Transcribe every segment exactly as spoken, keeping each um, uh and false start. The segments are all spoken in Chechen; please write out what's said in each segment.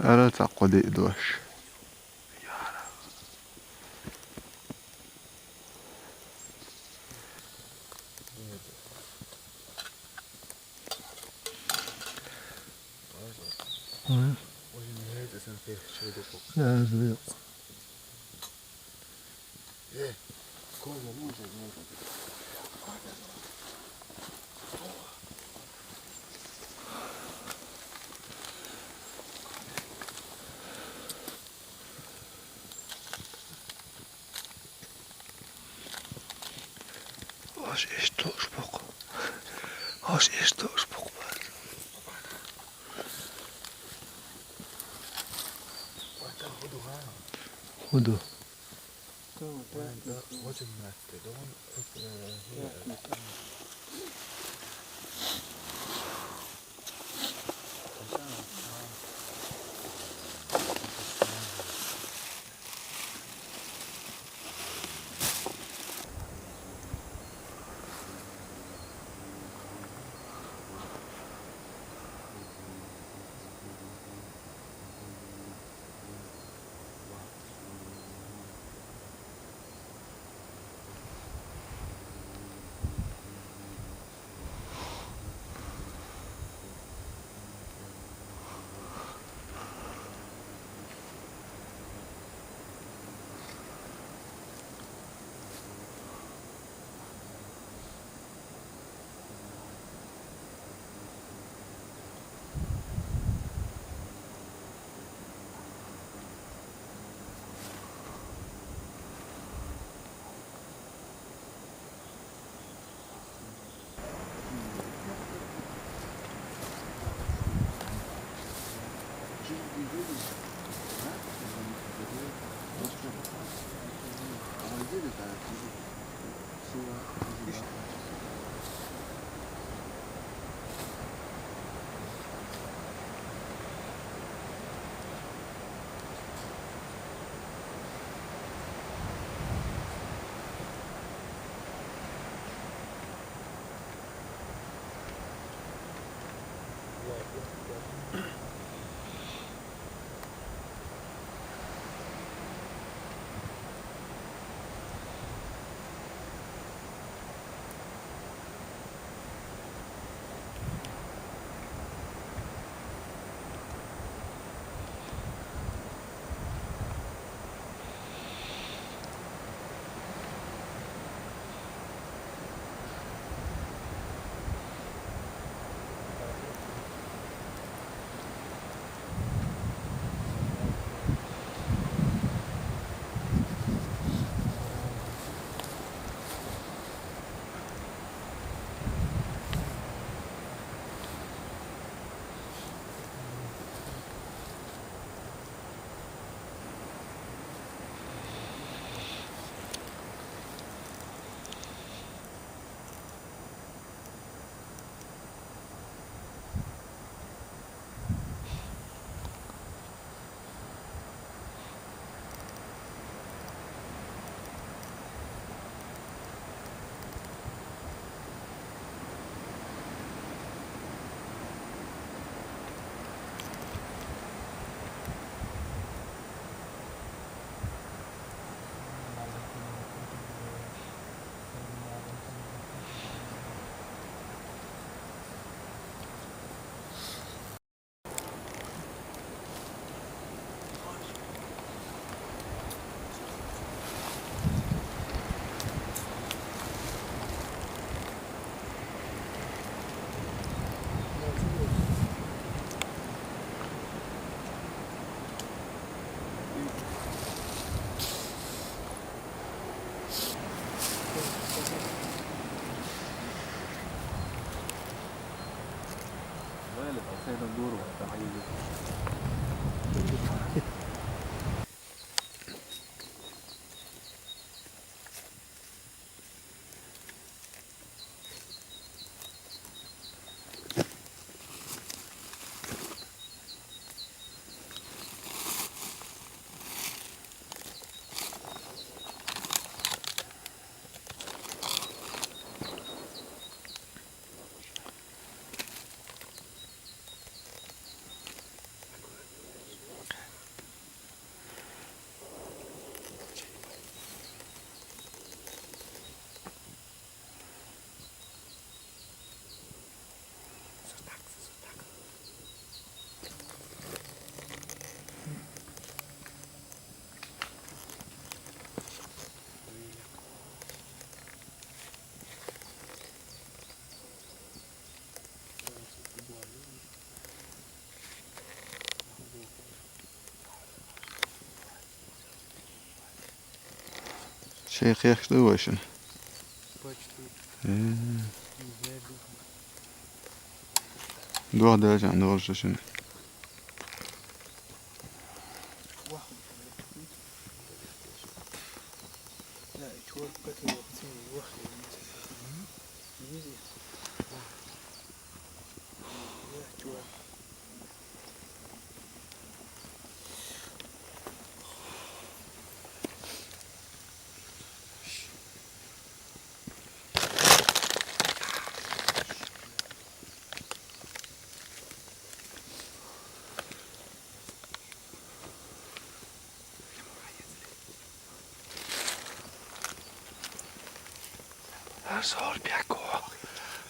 ара цхьа кхо диъ дош. Ой. Ой, мне нравится, смотри, что это. Я не знаю. Аш эш тош бок. Аш эш тош бок. Худу. Шайх яхаш ду вай шуна? Э. ДугӀа делча, дугӀа шуна. Сорбяк, о,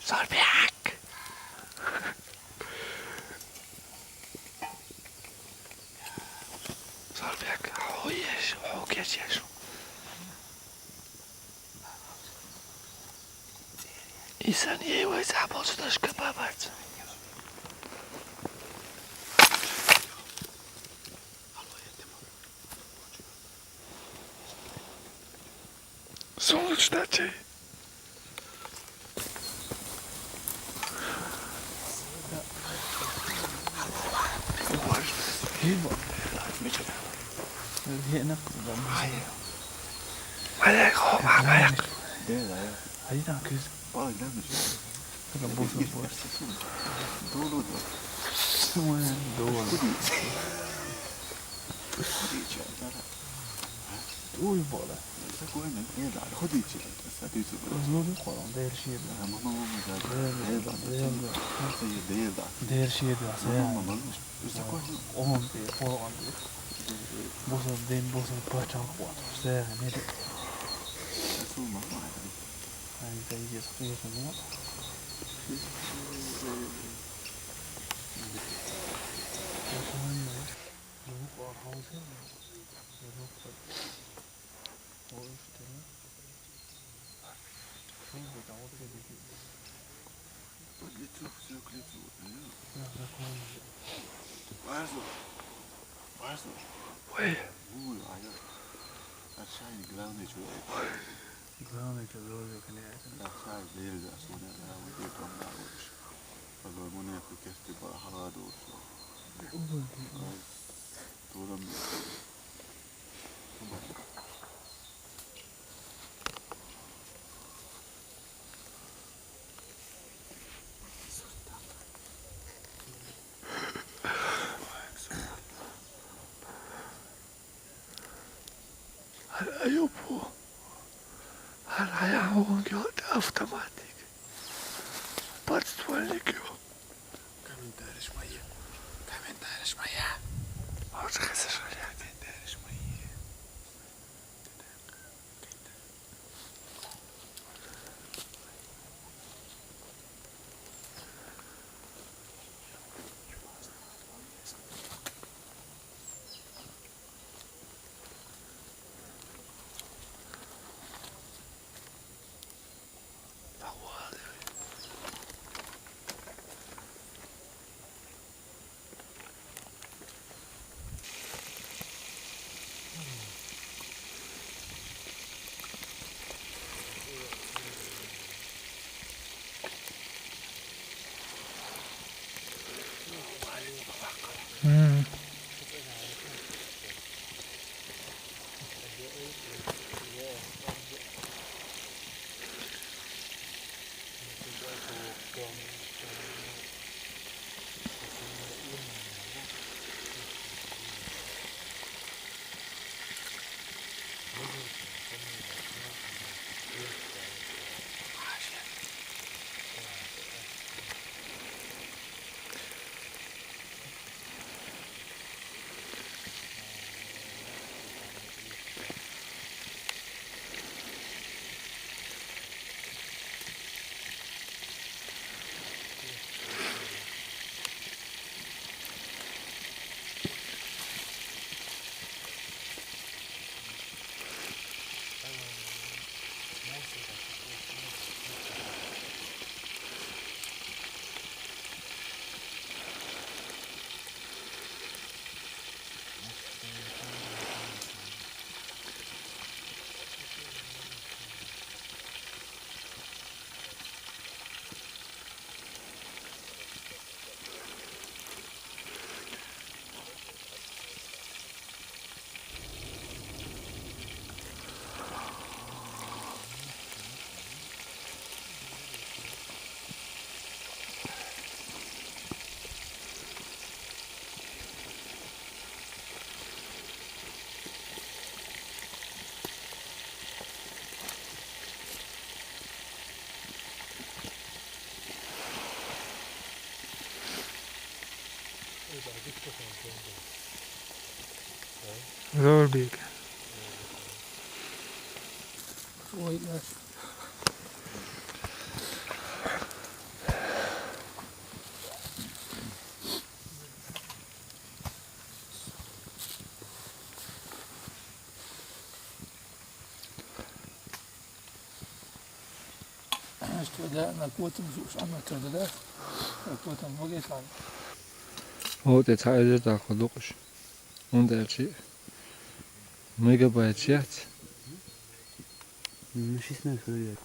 Сорбяк! Сорбяк, хьо еш, хьо кечеш. Исан ей вай цхьа болчу дашка бабац. Солнечный день. Уй, бала. Дела, худичи, садичи. Зури Къуръан, дерши. Мама, мама, да. Дела, дела, дела. Дела. Дерши, да, се. Мама, мама. Закон. Он, э, Къуръан, э. Босо ден, босо пачан, вот, се, не де. Су, мама. Ай, да, иди, иди, ну. К лицу, всё к лицу. Барсук. Барсук. Ой. Ой, а я. Отшайник, главный человек. Главный человек, конечно. Отшайник, берег, а что, да, вот это он, да, вот. Погромунек, кефти, бахала, дурсу. Турам. Hal ayubu. Hal ayubu, автоматик. Подствольник его. Комментарий мои. Комментарий моя. А вот же, конечно, комментарий мои. Зор бийкӀа. Что, да, на котом, что, на котом, да? На котом, могу я там? Вот это, это так, вот, докуш. Он дальше. Мегабайт сейчас. Ну, шестнадцать, наверное.